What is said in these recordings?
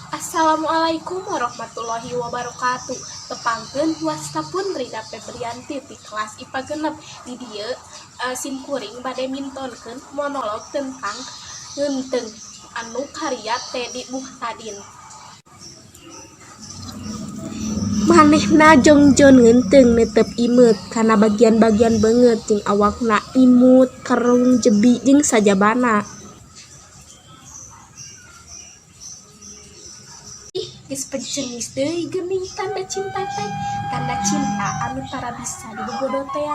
Assalamualaikum warahmatullahi wabarakatuh. Tepangkeun, wasta pun Rida Febrianti ti kelas IPA 6. Di dieu sim kuring bade mintonkeun monolog tentang Ngeunteung anu karya Teddy Muhtadin. Manehna jongjon ngeunteung neuteup imeut kana bagian-bagian beungeut jeung awakna, imut, kerung, jebi jeung sajabana. Ih, geus pencenis deui geuning tanda cinta teh, tanda cinta anu tara bisa dibobodo tea.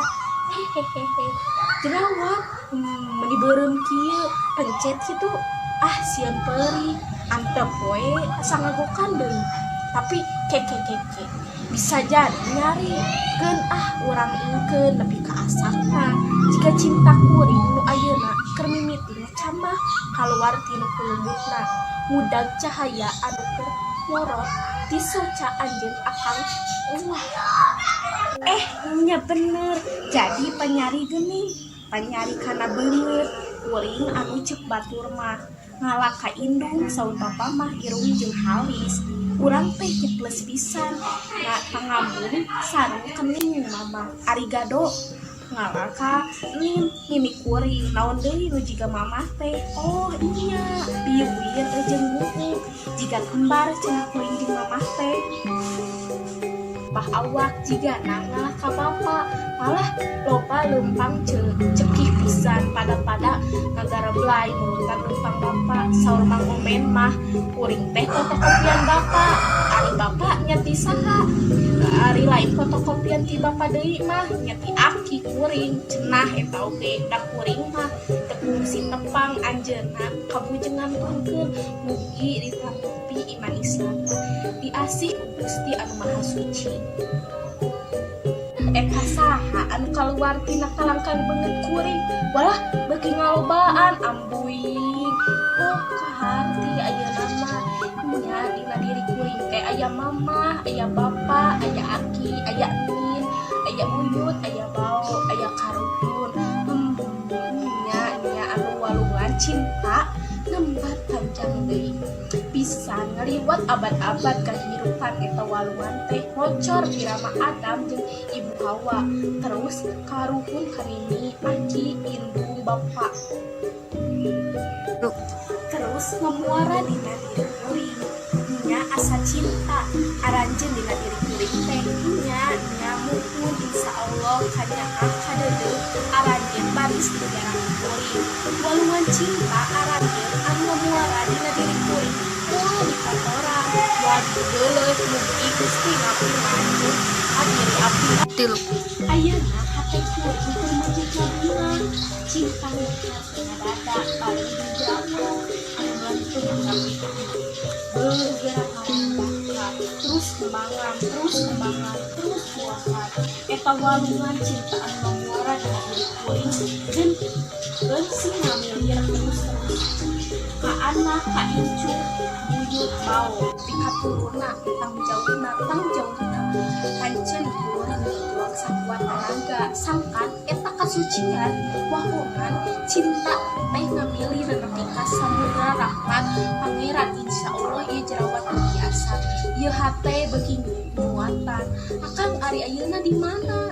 Hehehehe, jerawat, meuni beureum kieu, pencet kitu, ah, sieun peurih, antep we asa ngagokan deui. Tapi keke keke, bisa jadi nyari, keun ah urang ingkeun nepi ka asakna. Jiga cinta kuring nu ayeuna keur mimiti ngecambah kaluar tina kulumbutna, ngudag cahaya anu keur ngorot ti soca anjeun akang wah. Eh, nya bener, jadi panyari geuning, panyari kana beungeut kuring anu ceuk batur mah ngalah ka indung, saur papa mah irung jeung halis. Urang teh jeples pisan ngambung sarung kening mama. Ari gado ngalah ka nin mimi kuring. Naon deui nu jiga mamah teh? Oh iya, biwir jeung buuk jiga kembar cenah kuring jeung mamah teh. Pah awak jigana ngalah ka bapa, malah loba leumpang cekih pisan pada-pada ngagareblay nurutan leumpang bapa. Saur Mang Omen mah kuring teh fotokopian bapa. Ari bapa nya ti saha? Ari lain fotokopian ti bapa deui mah nya ti aki kuring cenah. Eta oge da kuring mah teu kungsi tepang anjeunna kabujengan turunkeun. Mugi ditampi iman Islamna, diasih ku Gusti anu Maha Suci. Eta saha anu kaluar tina kalangkang beungeut kuring? Walah, beuki ngalobaan ambuing. Oh, kaharti ayeuna mah nya, dina diri kuring teh aya mamah, aya bapa, aya aki, aya nin, aya uyut, aya bao, aya karuhun. Nya nya anu walungan cinta ngembat panjang deui bisa ngaliwat abad-abad kahirupan. Eta walungan teh ngocor pirama Adam jeung Ibu Hawa, terus karuhun ka nini, aki, indung, bapa, terus ngamuara dina diri kuring. Nya asa cinta aranjeun dina diri kuring teh. Nya nya, muhun, insyaallah kanyaah kadeudeuh aranjeun baris di jarang kuring. Walungan cinta aranjeun anu ngamuara dina diri kuring moal dikotoran, moal digeuleuh. Mugi Gusti ngapung lanjut ka diri abdi. 3. Ayeuna hate kuring keur mujud bunga cinta mekar dina dada bari jeung jerawat anu melentung dina pipi. Beuh, geura ngarambak, terus kembangan, terus kembangan, terus buahan eta walungan cinta anu ngamuara dina diri kuring jeung sing ngamilir terus terus ka anak, ka incu, buyut, bao, ti katurunna. Tanggung jauhna, tanggung jauhna pancen kuring berjuang sakuat tenaga sangkan eta kasucian walungan cinta teh ngamilir nepi ka samudra rahmat Pangeran. Insyaallah ieu jerawat beuki asa, ieu hate beuki nguatan. Akang ari ayeuna di mana?